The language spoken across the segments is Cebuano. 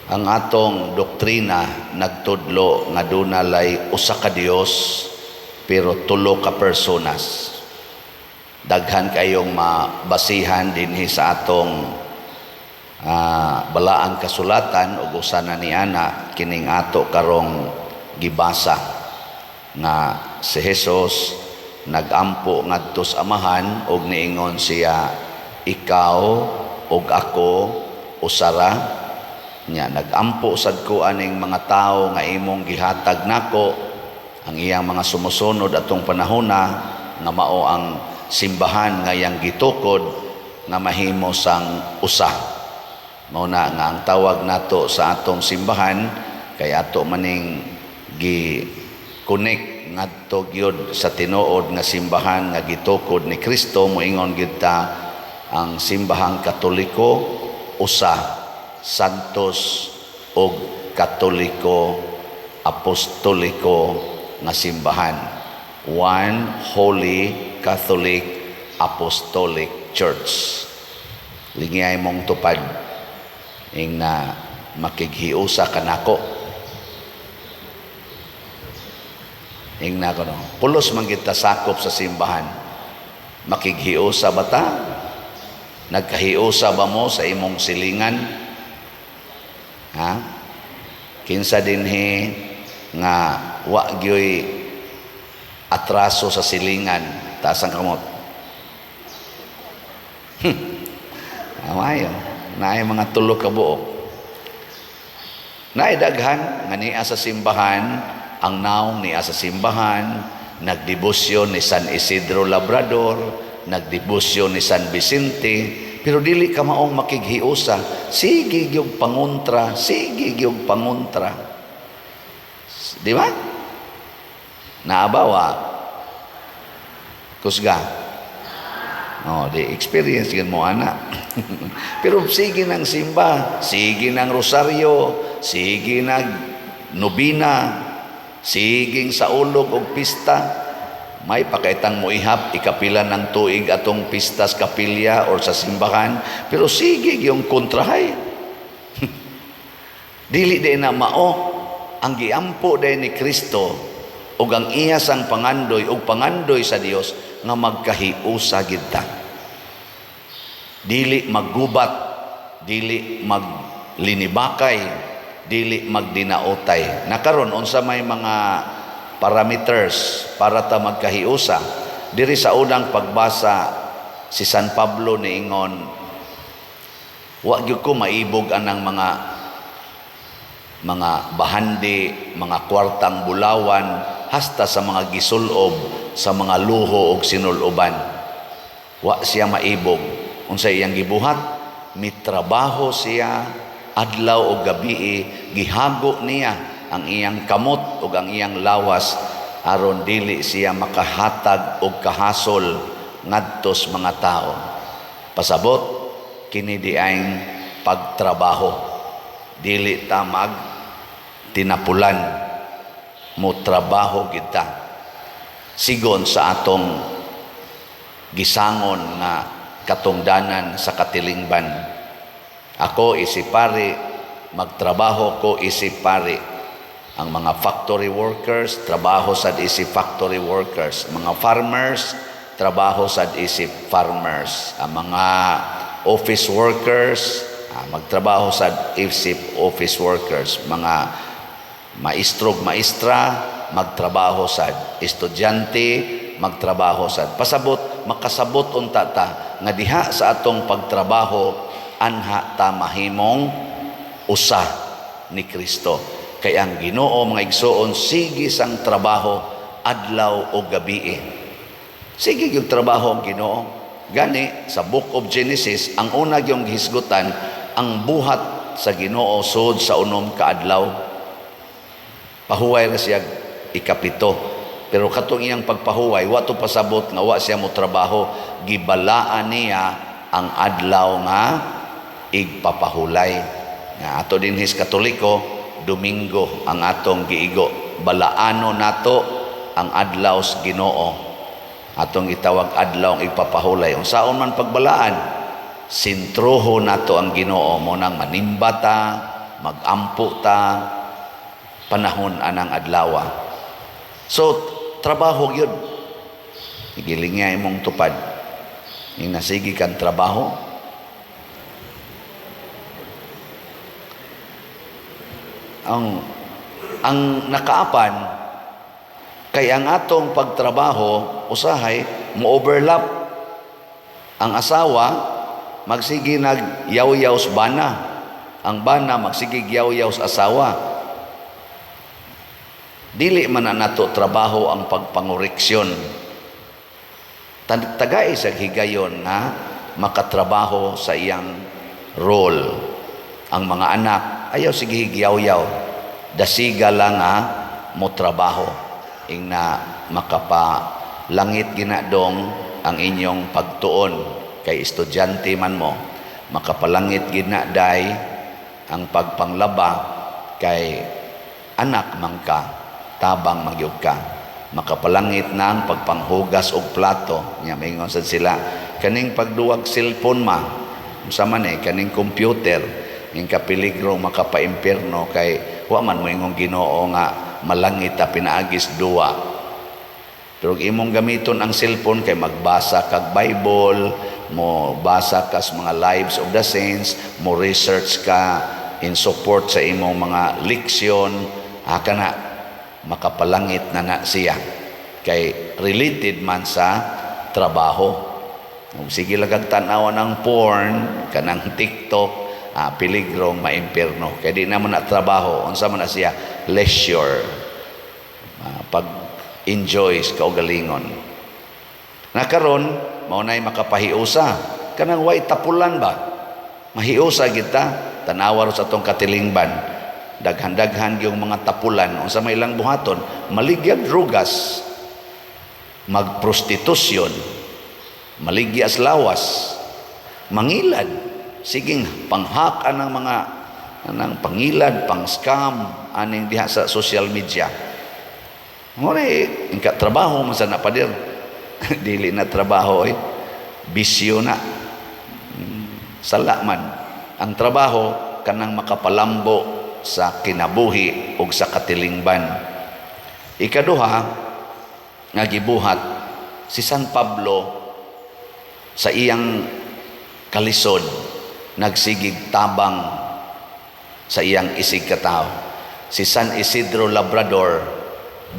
Ang atong doktrina nagtudlo nga duna lay usa ka Dios pero tulo ka personas. Daghan kayong mabasihan dinhi sa atong balaang kasulatan ug usa na niana kining ato karong gibasa nga si Jesus nagampo ngadto sa Amahan ug niingon siya, "Ikaw ug ako usara." Nya nagampo sad ko aning mga tawo nga imong gihatag nako, ang iyang mga sumusunod atong panahona nga mao ang simbahan nga iyang gitukod nga mahimo sang usa. Mao na nga ang tawag nato sa atong simbahan kay ato maning gi connect ngadto gyud sa tinuod nga simbahan nga gitukod ni Kristo. Moingon gyud ta ang Simbahang Katoliko usa, santos ug katoliko apostoliko nga simbahan, One Holy Catholic Apostolic Church. Lingiyay mong tupad ing na makighiusa kanako. Ing na kono pulos man gid ta sakop sa simbahan. Makighiusa ba ta? Nagkahiusa ba mo sa imong silingan? Ha? Kinsa dinhi nga wa gyoy atraso sa silingan? Taas ang kamot. Amayo, naay mga tulo ka buok. Naay daghan nga niya sa simbahan, ang naong niya sa simbahan, nagdebosyon ni San Isidro Labrador, nagdebosyon ni San Vicente, pero dili ka maong makighiusa, sige gyud pangontra, sige gyud pangontra. Di ba? Naabawa. Kusga. Oh, di experience gyud mo ana. Pero sige nang simba, sige nang rosaryo, sige nag nobina, siging saulog og pista. May pakaitang mo ihap, ikapila ng tuig atong pista sa kapilya or sa simbahan, pero sige yung kontrahay. Dili di na mao ang giampo day ni Kristo ug ang iya sang pangandoy ug pangandoy sa Dios nga magkahiusa gid ta. Dili maggubat, dili maglinibakay, dili magdinaotay. Nakaron unsa may mga parameters para ta magkahiusa? Diri sa unang pagbasa, si San Pablo niingon, "Wa gyud ko maibog anang mga bahandi, mga kwartang bulawan, hasta sa mga gisulob sa mga luho og sinuloban." Wa siya maibog. Unsa iyang gibuhat? Mitrabaho siya adlaw o gabi, gihago niya ang iyang kamot ug ang iyang lawas aron dili siya makahatag og kahasol ngadto sa mga tao. Pasabot kini di ang pagtrabaho. Dili ta mag tinapulan, mo trabaho kita sigon sa atong gisangon nga katungdanan sa katilingban. Ako isip pari, magtrabaho ko isip pari. Ang mga factory workers, trabaho sad isip factory workers. Mga farmers, trabaho sad isip farmers. Ang mga office workers, magtrabaho sad isip office workers. Mga maestrog maestra, magtrabaho sad. Estudyante, magtrabaho sad. Pasabot, makasabot unta ta nga diha sa atong pagtrabaho anha ta mahimong usa ni Kristo. Kay ang Ginoo, mga igsoon, sige sang trabaho adlaw o gabi. Sige yung trabaho ang Ginoo. Gani sa Book of Genesis, ang una yung gihisgutan ang buhat sa Ginoo sud sa 6 ka adlaw. Pahuway ra siya ikapito. Pero katong iyang pagpahuway, wa to pasabot nga wa siya mo trabaho, gibalaan niya ang adlaw nga igpapahulay. Nga ato dinhis Katoliko, Domingo ang atong giigo. Balaano nato ang adlaw sa Ginoo. Atong gitawag adlaw ang igpapahulay. Unsaon man pagbalaan, sintroho nato ang Ginoo mo nang manimbata. magampo ta panahon anang adlaw. So trabaho gyud. Gilingay imong tupad. Ing nasigi kang trabaho. Ang nakaapan kay ang atong pagtrabaho usahay mo overlap. Ang asawa magsige nag yaw-yaw sa bana, ang bana magsige yaw-yaw sa asawa. Dili man na nato trabaho ang pagpangoreksyon. Tagay sa higayon nga makatrabaho sa iyang role. Ang mga anak ayaw sige yaw-yaw, dasiga lang nga mo trabaho ing na makapalangit ginadong ang inyong pagtuon kay estudyante man mo, makapalangit ginaday ang pagpanglaba kay anak man ka, tabang magyud ka, makapalangit na ang pagpanghugas og plato. Nya maingon sad sila kaning pagduwag cellphone ma, unsa man eh kaning computer, ing kapeligro makapaimpierno kay wa man moingong Ginoo nga malangit ta pinaagis duwa. Pero imong gamiton ang cellphone kay magbasa kag Bible, mo basa kas mga lives of the saints, mo research ka in support sa imong mga leksyon, kana makapalangit na na siya kay related man sa trabaho. Kung sige lang kag tan-awan ng porn, kanang TikTok, piligrong maimpierno kay di naman na trabaho. Unsa man na siya? Leisure, pag enjoy sa kaugalingon. Na karon mao nay makapahiusa kanang way tapulan ba, mahiusa kita. Tanawa sa atong katilingban, daghan-daghan yung mga tapulan. Unsa may ilang buhaton? Maligyag drugas, magprostitusyon, maligyas lawas, mangilad, siging panghak anang mga anang pangilad, pang scam aning diha sa social media. Ngore ingka trabaho man sa na, pader. Dili na trabaho eh, bisyo na. Sala man ang trabaho kanang makapalambo sa kinabuhi ug sa katilingban. Ikaduha nga gibuhat si San Pablo sa iyang kalisod, nagsigig tabang sa iyang isig katawo. Si San Isidro Labrador,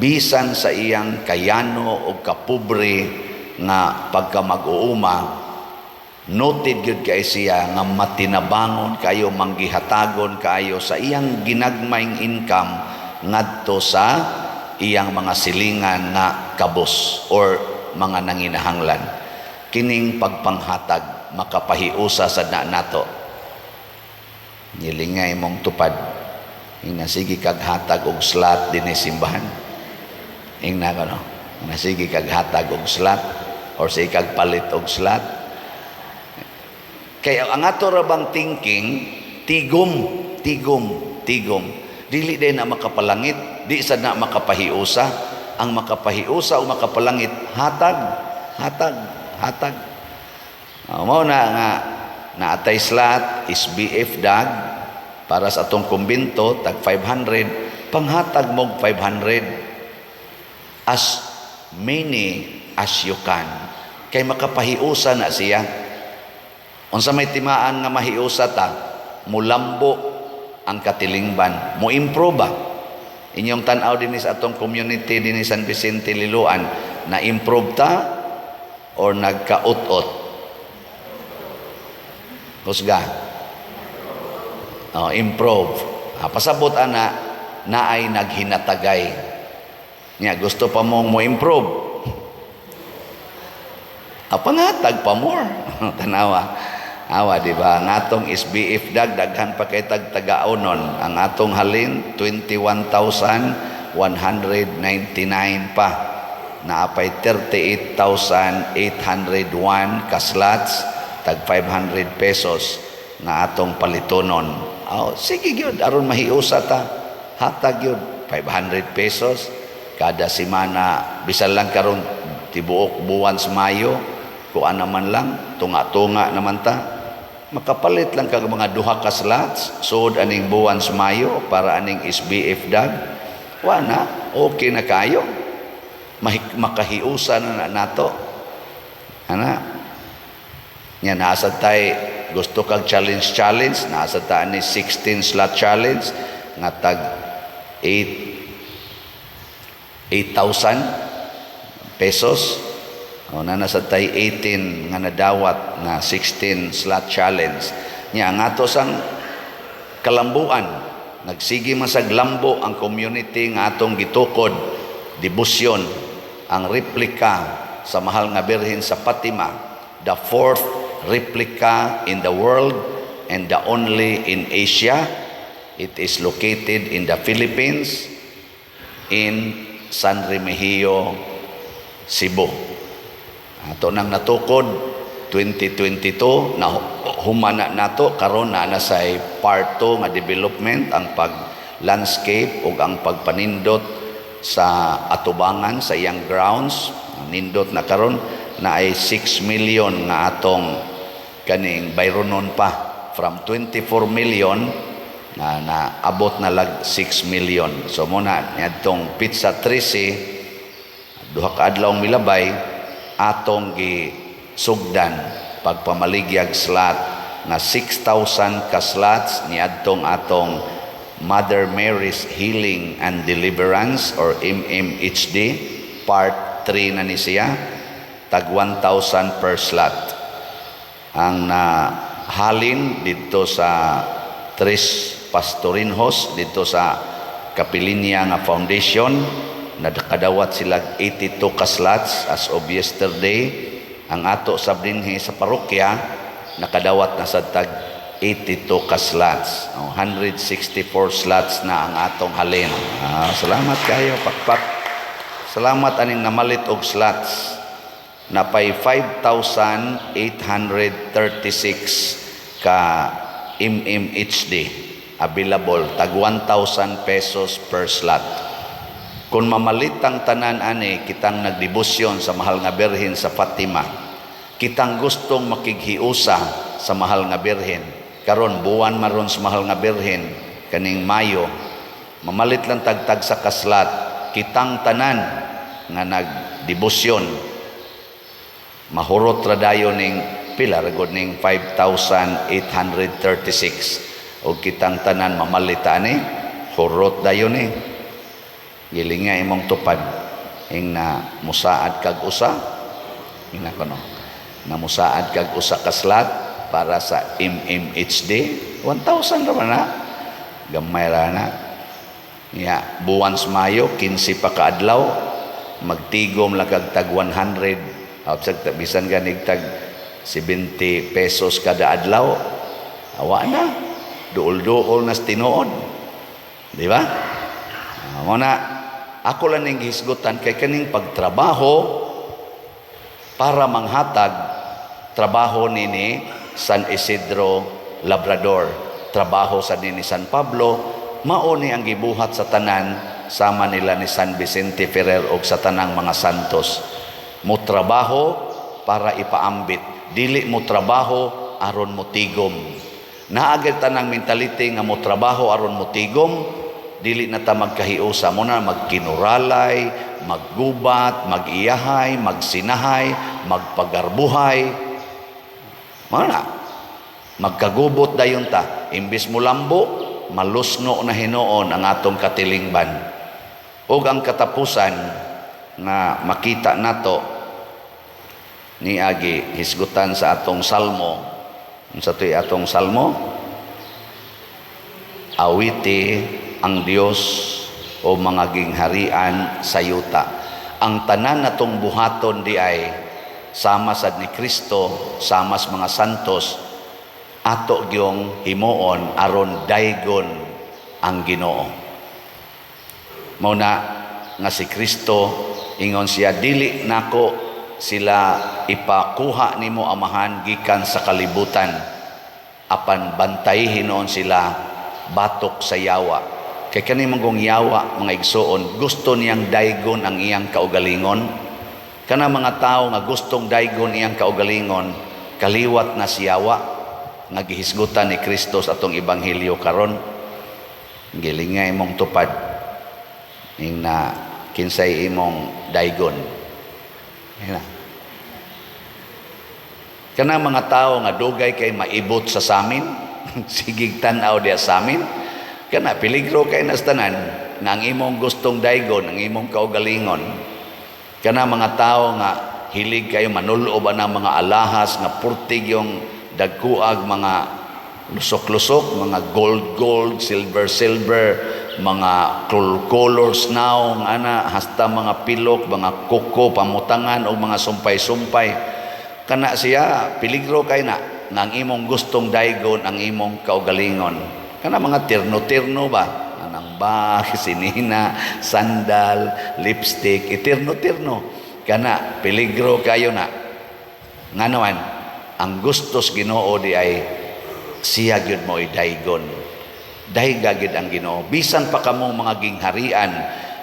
bisan sa iyang kayano o kapobre nga pagka mag-uuma, noted gyud kay siya nga matinabangon kayo, manggihatagon kayo sa iyang ginagmayng income ngadto sa iyang mga silingan nga kabos or mga nanginahanglan. Kining pagpanghatag makapahiusa sa na nato. Nilingay mong tupad, ing sige kag hatag og slot dinhi simbahan, ing na no, sige kag hatag og slot or sige kag palit og slot. Kaya ang ato ra bang thinking, tigom, tigom, tigom. Dili din na makapalangit, di sad na makapahiusa. Ang makapahiusa o makapalangit, hatag, hatag, hatag. Mao na nga naatay slot SBF dag para sa atong kumbinto tag 500, panghatag mog 500, as many as you can, kay makapahiusa na siya. Unsa may timaan nga mahiusa ta, mulambo ang katilingban, mo improve ba. Inyong tan-aw dinhi sa atong community dinhi San Vicente, Liloan, na improve ta or nagkaut-ot? Husga. Oh, improve. Pasabot ana naay naghinatagay. Nya gusto pa mong mo improve. Pangatag pa more. Tanawa. Awa, di ba? Ang atong SBF dag, daghan pa kay tag tagaonon. Ang atong halin, 21,199 pa. Naapay 38,801 ka slots, tag 500 pesos nga atong palitonon. Oh, sige gyud, aron mahiusa ta. Hatag gyud 500 pesos kada semana, bisan lang karon tibuok buwan sa Mayo, kuan naman lang, tunga-tunga naman ta. Makapalit lang kag mga duha ka slots sud aning buwan sa Mayo para aning SBF dag. Wa na, okay na kayo. Makahiusa na, na nato. Ana. Nya naa tay gusto kag challenge challenge, naa sad ta ni 16 slot challenge nga tag 8 8,000 pesos. O na nasa tay 18 nga nadawat na 16 slot challenge. Nya ang ato sang kalambuan, nagsige man sag lambo ang community nga atong gitukod, debosyon, ang replika sa Mahal nga Birhen sa Fatima, the fourth replica in the world and the only in Asia. It is located in the Philippines, in San Remigio, Cebu. Ato nang natukod 2022 na humana nato. Karon na na say part 2 nga development, ang pag landscape ug ang pagpanindot sa atubangan sa iyang grounds. Nindot na karon na ay 6 million nga atong kaning bayronon pa from 24 million na naabot na lag 6 million. So mo na niadtong petsa 13, duha ka adlaw milabay, atong gisugdan pagpamaligyag slot nga 6,000 ka slots niadtong atong Mother Mary's Healing and Deliverance or MMHD. Part 3 na ni siya, tag 1,000 per slot. Ang nahalin dito sa Tres Pastorinhos dito sa Kapilinya nga foundation, nakadawat sila 82 ka slots as of yesterday. Ang ato sab dinhi sa parokya, nakadawat na sa tag 82 ka slots. Oh, 164 slots na ang atong halin. Ah, salamat kayo, pakpak. Salamat aning namalit og slots. Napay 5,836 ka MMHD available, tag 1,000 pesos per slot. Kung mamalit ang tanan ani, kitang nagdebosyon sa Mahal nga Birhen sa Fatima, kitang gustong makighiusa sa Mahal nga Birhen, karon buwan maron sa Mahal nga Birhen kaning Mayo, mamalit lang tagtag sa ka slot, kitang tanan nga nagdebosyon, mahurot ra dayon ning pila ra gud ning 5,836. Og kitang tanan mamalit ani, hurot dayon ni. Gilinga imong tupad ing na musaad kag usa, ina kono na musaad kag usa ka slot para sa MMHD, 1,000 ra man na, gamay ra na. Ya, buwan sa Mayo, 15 pa ka adlaw, magtigom lang kag tag 100, bisag bisan ganig tag 70 pesos kada adlaw, awa na, duol-duol na sa tinuod, di ba? Ah, mo na ako lang ning gihisgutan kay kaning pagtrabaho para manghatag, trabaho nini San Isidro Labrador, trabaho sa nini San Pablo, mao ni ang gibuhat sa tanan sama nila ni San Vicente Ferrer og sa tanang mga santos. Mo trabaho para ipaambit, dili mo trabaho aron mo tigom. Naa gyud tanang mentality nga mo trabaho aron mo tigom, dili na ta magkahiusa mo na magkinuralay, maggubat, magiyahay, magsinahay, magpagarbuhay. Mao na. Magkagubot dayon ta. Imbis mo lambo, malusno na hinuon ang atong katilingban. Ug ang katapusan nga makita nato ni agi hisgutan sa atong salmo. Unsa to'y atong salmo? Awiti ang Dios o mga gingharian sa yuta. Ang tanan natong buhaton di ay sama sad ni Kristo, sama sa mga santos, ato gyung himuon aron daygon ang Ginoo. Mao na nga si Kristo, ingon siya, "Dili nako sila ipakuha nimo, Amahan, gikan sa kalibutan, apan bantay hinuon sila batok sa yawa." Kay kani manggong yawa, mga igsuon, gusto niyang daygon ang iyang kaugalingon. Kana mga tao nga gustong daygon iyang kaugalingon, kaliwat na si yawa. nga gihisgutan ni Kristo sa atong ebanghelyo karon. Gilinga imong tupad ing na kinsay imong daygon. Yan. Kanang mga tao nga dugay kay maibot sa samin, sigig tan-aw diya sa amin, kana peligro kay nas tanan nga ang imong gustong daygon, ang imong kaugalingon. Kana mga tao nga hilig kayo manulob ang mga alahas nga purtig yung dagkuag mga lusok-lusok, mga gold gold, silver silver, mga colors now, ana hasta mga pilok, mga kuko, pamutangan o mga sumpay-sumpay. Kana siya peligro kay na nga ang imong gustong daygon ang imong kaugalingon. Kana mga terno-terno ba? Anang bag, sinina, sandal, lipstick, iterno-terno. Kana peligro kayo na. Ngano man, ang gustos Ginoo di ay siya gyud mo daygon. Dayga gyud ang Ginoo. Bisan pa kamo mga gingharian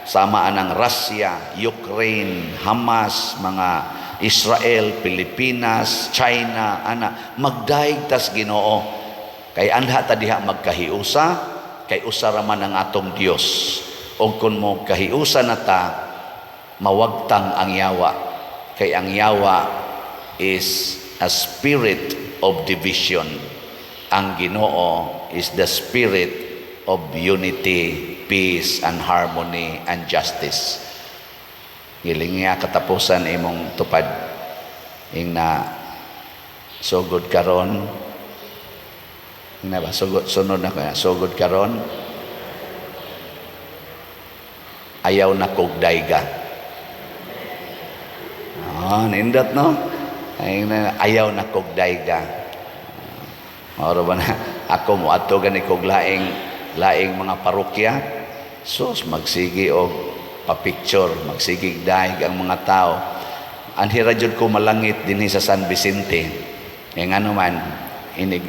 sama anang Russia, Ukraine, Hamas, mga Israel, Pilipinas, China, ana magdaig tas Ginoo. Kay anha ta diha magkahiusa, kay usa ra man ang atong Dios. Og kun mo kahiusa na ta, mawagtang ang yawa. Kay ang yawa is a spirit of division. Ang Ginoo is the spirit of unity, peace, and harmony and justice. Giling nga katapusan imong tupad ing na sugod karon na ba sugod sunod na kaya sugod karon ayaw na kog dayga. Ah, nindot no? Ay na ayaw na kog dayga. Mao ba na ako mo adto gani kog laing laing mga parokya. Sus, magsigi og pa-picture, magsigig daig ang mga tao. Anhi ra jud ko malangit dinhi sa San Vicente. Kay ngano man inig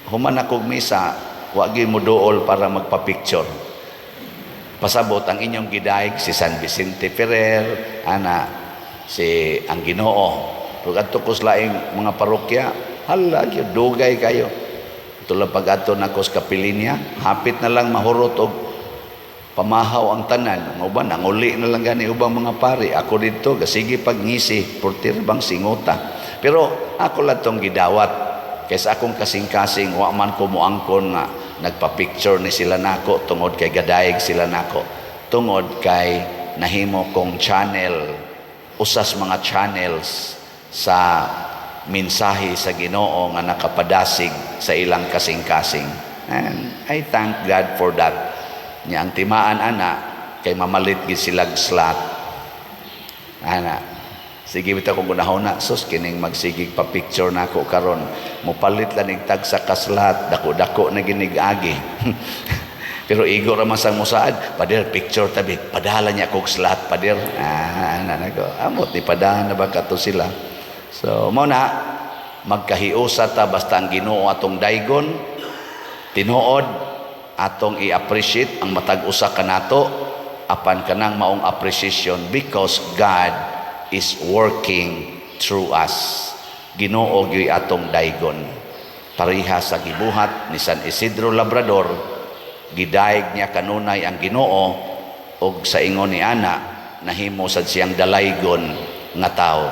human akog misa, wa gyud mo duol para magpa-picture. Pasabot ang inyong gidaig si San Vicente Ferrer, ana si ang Ginoo. Pag adto ko sa laing mga parokya, hala gyud dugay kayo. Tulad pag adto nako sa kapilinya, hapit na lang mahurot og pamahaw ang tanan. Ang uban nanguli na lang gani ubang mga pari. Ako didto gasige pag ngisi, portir bang singota. Pero ako lang tong gidawat. Kaysa akong kasing-kasing, wa man ko moangkon nga nagpa-picture ni sila nako tungod kay gadaig sila nako. Tungod kay nahimo kong channel, usas mga channels sa mensahe sa Ginoo nga nakapadasig sa ilang kasing-kasing. And I thank God for that. Nya ang timaan ana kay mamalit gid silag slot. Ana. Sige bitaw kung gunahon na sus kining magsigig pa picture nako karon. Mopalit lang ig tagsa ka slot, dako-dako na ginig agi. Pero igo ra man sang musaad, "Pader, picture tabi, padala niya kog slot, pader." Ah, ana nako. Amot ni padahan na ba kato sila. So mao na magkahiusa ta basta ang Ginoo atong daygon, tinuod atong i-appreciate ang matag usa kanato apan kanang maong appreciation because God is working through us. Ginoo gyud atong daygon. Pareha sa gibuhat ni San Isidro Labrador, gidayeg niya kanunay ang Ginoo og sa ingon ni ana nahimo sad siyang dalaygon nga tao.